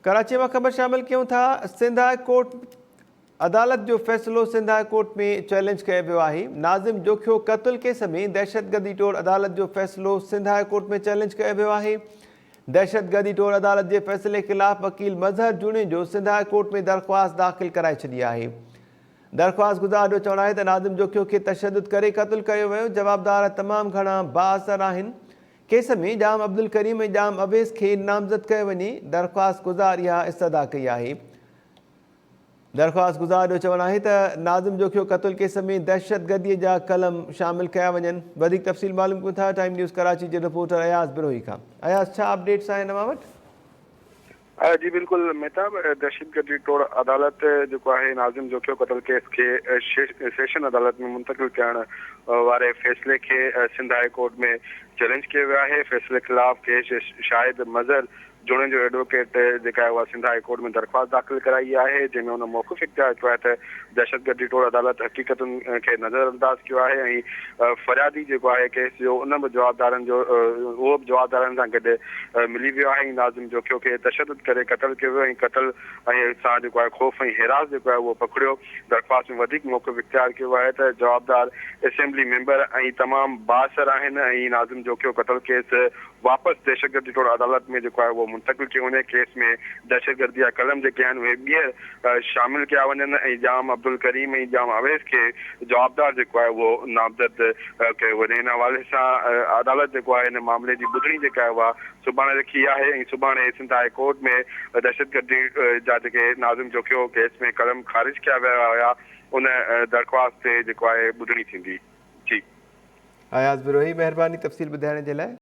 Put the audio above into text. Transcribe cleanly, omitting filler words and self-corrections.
ڪراچي مان خبر شامل ڪيون ٿا، سنڌ هاء ڪورٽ عدالت جو فيصلو سنڌ هاء ڪورٽ ۾ چئلينج ڪيو ويو آهي، ناظم جوکيو قتل ڪيس ۾ دهشتگردي ٽوڙ عدالت جو فيصلو سنڌ هاء ڪورٽ ۾ چئلينج ڪيو ويو آهي، دهشتگردي ٽوڙ عدالت جي فيصلي خلاف وڪيل مظهر جوڻيجو سنڌ هاء ڪورٽ ۾ درخواست داخل ڪرائي ڇڏي آهي. درخواستگذار جو چوڻ آهي ته ناظم جوکيو کي تشدد ڪري قتل ڪيو ويو، جوابدار تمام گهڻا بااثر آهن، ڪيس ۾ ڄام عبدالڪريم ۽ ڄام اويس کي نامزد ڪيو وڃي، درخواستگذار اها استدعا ڪئي آهي. درخواستگذار جو چوڻ آهي ته ناظم جوکيو قتل ڪيس ۾ دهشتگردي جا قلم شامل ڪيا وڃن. وڌيڪ تفصيل معلوم ڪيون ٿا ٽائيم نيوز ڪراچي جي رپورٽر اياز بروهي کان. اياز ڇا اپڊيٽس آهن اوهان وٽ؟ جي بلڪل مهتاب، دهشتگردي ٽوڙ عدالت جيڪو آهي ناظم جوکيو قتل ڪيس کي سيشن عدالت ۾ منتقل ڪرڻ واري فيصلي کي سنڌ هاء ڪورٽ ۾ چئلينج ڪيو ويو آهي، فيصلي خلاف ڪيس شاهد مظهر جوڻيجو ايڊووڪيٽ جيڪا آهي اها سنڌ هاء ڪورٽ ۾ درخواست داخل ڪرائي آهي جنهن ۾ ان موقف اختيار ڪيو آهي ته دهشتگردي ٽوڙ عدالت حقيقتن کي نظر انداز ڪيو آهي ۽ فريادي جيڪو آهي ڪيس جو ان به جوابدارن جو اهو به جوابدارن سان گڏ ملي ويو آهي ۽ ناظم جوکيو کي تشدد ڪري قتل ڪيو ويو ۽ قتل ۽ سان جيڪو آهي خوف ۽ هراس جيڪو آهي اهو پکڙيو. درخواست ۾ وڌيڪ موقف اختيار ڪيو ويو آهي ته جوابدار اسيمبلي ميمبر ۽ تمام بااثر آهن ۽ ناظم جوکيو قتل ڪيس واپس دهشتگردي ٽوڙ عدالت ۾ جيڪو آهي اهو منتقل ڪيو وڃي، ڪيس ۾ دهشتگردي جا قلم جيڪي آهن اهي ٻيهر شامل ڪيا وڃن ۽ ڄام عبدالڪريم ۽ ڄام اويس کي جوابدار جيڪو آهي اهو نامزد ڪيو وڃي. ان حوالي سان عدالت جيڪو آهي ان معاملي جي ٻڌڻي جيڪا آهي اها سڀاڻي رکي آهي ۽ سڀاڻي سنڌ هاء ڪورٽ ۾ دهشتگردي جا جيڪي ناظم جوکيو ڪيس ۾ قلم خارج ڪيا ويا هيا ان درخواست تي جيڪو آهي ٻڌڻي ٿيندي. جي. اياز بروهي مهرباني تفصيل ٻڌائڻ جي لاء.